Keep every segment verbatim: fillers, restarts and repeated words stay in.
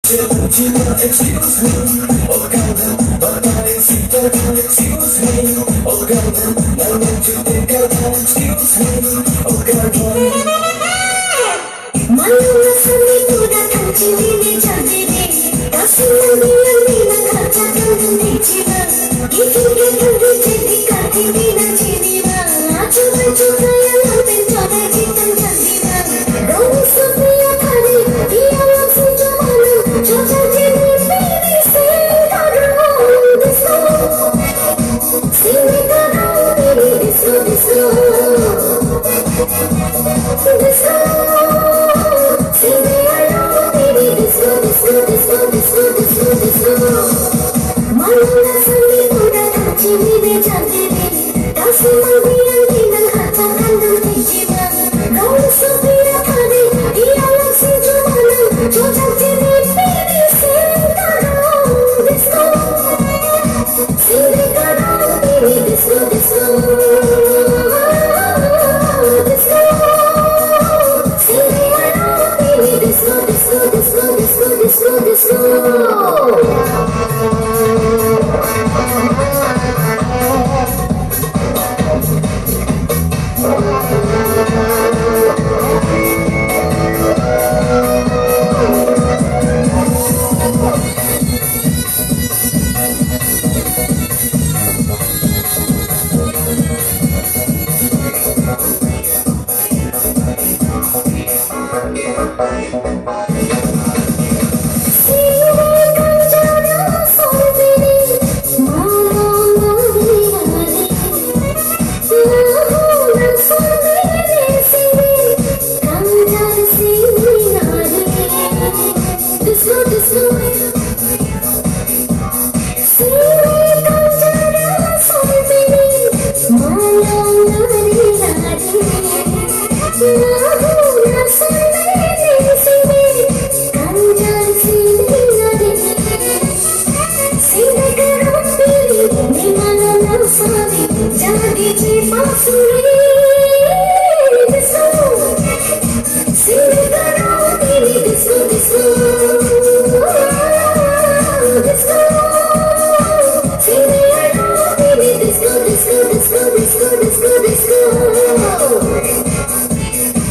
Excuse me, oh girl, excuse me, oh girl, excuse me, oh girl. Malung asami muda kangchini ni jadini, kasi nang bilang ni nang kacakang dan dicina. Gifin ke kang di jadi kaki ni nang chini ma. Achu achu kaya lampen chonai chitang jadina. Dong Sophia Khani, dia langsung coba nang, coba jadi baby sing kadang disco. Sing kadang baby disco, disco. Disco. Sing kadang baby disco, disco, disco, disco, disco, disco. Malung asami muda kangchini ni jadini. Kasi mang bilang ni nang kacakang dan dicina. Dong Sophia Khani, dia langsung coba nang, coba jadi baby sing kadang disco. Sing kadang baby disco, disco. Disco. Sing kadang baby disco, disco, disco, disco, disco, disco.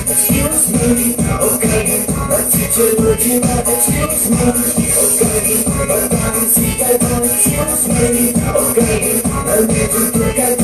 Excuse me, okay, but teacher, would you not excuse me? Okay, but I see that, excuse me, okay, I need to look at